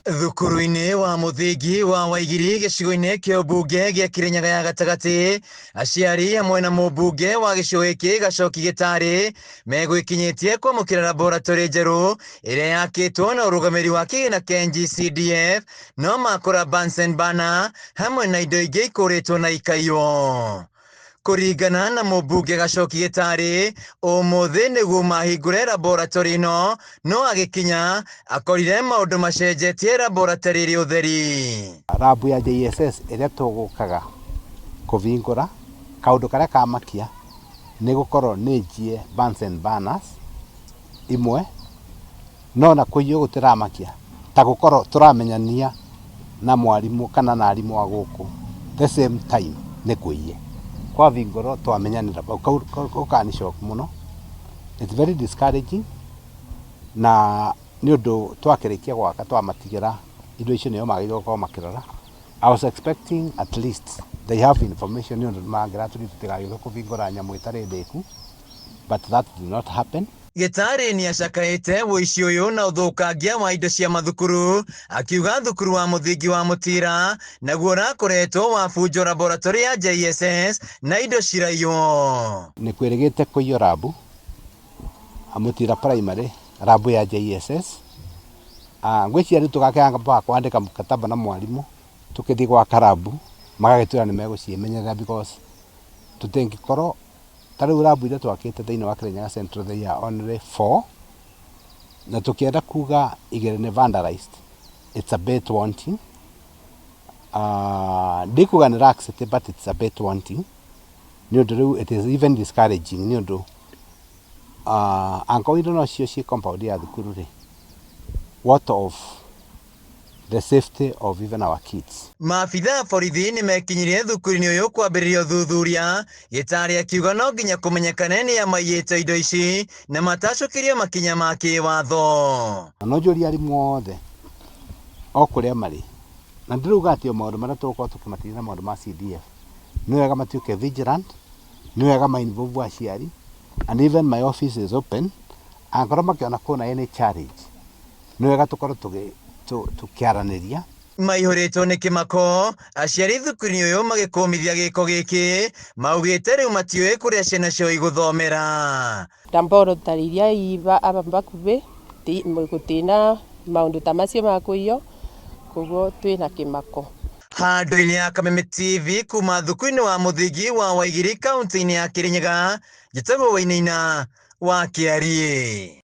Thukuru-inĩ wa mũthingi wa Waigiri gĩcigo-inĩ kĩa ũmbunge gĩa Kĩrĩnyaga ya gatagatĩ, aciari hamwe na mũmbunge wa gĩcigo gĩkĩ Gacoki Gĩtarĩ megwĩkinyĩtie kwamũkĩra laboratory njerũ ĩrĩa yakĩtwo na ũrũgamĩrĩri wa kĩgĩna kĩa NGCDF, no makora Bunsen burner hamwe na indo ingĩ ikũrĩtwo na ikaiywo. Kũringana na mũmbunge Gacoki Gĩtarĩ, ũmũthĩ nĩguo mahingũre laboratory ĩno, no agĩkinya akorire maũndũ macenjetie laboratory ĩrĩ ũtheri. Rabu ya JSS ĩrĩa tũgũkaga kũbingũra, kaũndũ karĩa kamakia nĩ gũkorwo nĩ njie Bunsen burners imwe, no na kũiywo gũtiramakia ta gũkorwo tũramenyania na mwarimũ kana na arimũ a gũkũ the same time nĩ kũiye kwabingũrwo twamenyanĩra bau kau kani shock mũno. It's very discouraging, na nĩ ũndũ twakĩrĩkia gwaka twamatigĩra indo icio nĩo magĩrĩirwo gũkorwo makĩrora. I was expecting at least they have information nĩ ũndũ mangĩratũria tũtigagĩũke kũbingũra nyamũ ĩtarĩ ndĩku, but that did not happen. Gĩtarĩ nĩacakaĩte ũici ũyũ na ũthũkangia wa indo cia mathukuru, akiuga thukuru wa mũthingi wa Mũtira naguo ũrakoretwo wabunjwo laboratory ya JSS na indo ciraiywo. Nĩ kwĩrĩgĩte kũiywo rabu Mũtira Primary, rabu ya JSS. Ngwĩciria rĩu tũgakĩamba kwandĩka mkataba na mwarimũ tũkĩthiĩ gwaka rabu magagĩtwĩra nĩ megũciĩmenyerera, because tũtingĩkorwo ta rĩu rabu iria twakĩte thĩinĩ wa Kirinyaga Central, they are only four, na tũkĩenda kuga igĩrĩ nĩ vandalized. It's a bit wanting. Ndikuga nĩ laxity, but it's a bit wanting nĩ ũndũ rĩu it is even discouraging nĩ ũndũ angĩkorwo indo no cio ciĩ compound ya thukuru rĩ, what of the safety of even our kids? Maabitha a borithi nĩ mekinyirie thukuru-inĩ ũyũ kwambĩrĩria ũthuthuria. Gĩtarĩ akiuga no nginya kũmenyekane nĩ a maiyĩte indo ici na matacũkĩrio makinya ma kĩwatho. Na no njũrie arimũ othe o kũrĩa marĩ, na ndĩrauga atĩ o maũndũ marĩa tũgũkorwo tũkĩmatigĩra, maũndũ ma CDF, nĩ wega matuĩke vigilant, nĩ wega ma involve aciari, and even my office is open angĩkorwo makĩona kwĩna any challenge, nĩ wega tũkorwo tũkĩaranĩria. Maihũrĩtwo nĩ kĩmako, aciari thukuru-inĩ ũyũ magĩkũmithia gĩko gĩkĩ, maugĩte rĩu matiũĩ kũrĩa ciana ciao igũthomera. Laboratory iria iba aba bakubi gutina maundu ta macio ma kuiywo, koguo twina kimako. Handũ-inĩ ya Kameme TV kuma thukuru-inĩ wa mũthingi wa Waigiri, kaunti-inĩ ya Kĩrĩnyaga, njĩtagwo Wainaina wa Kĩariĩ.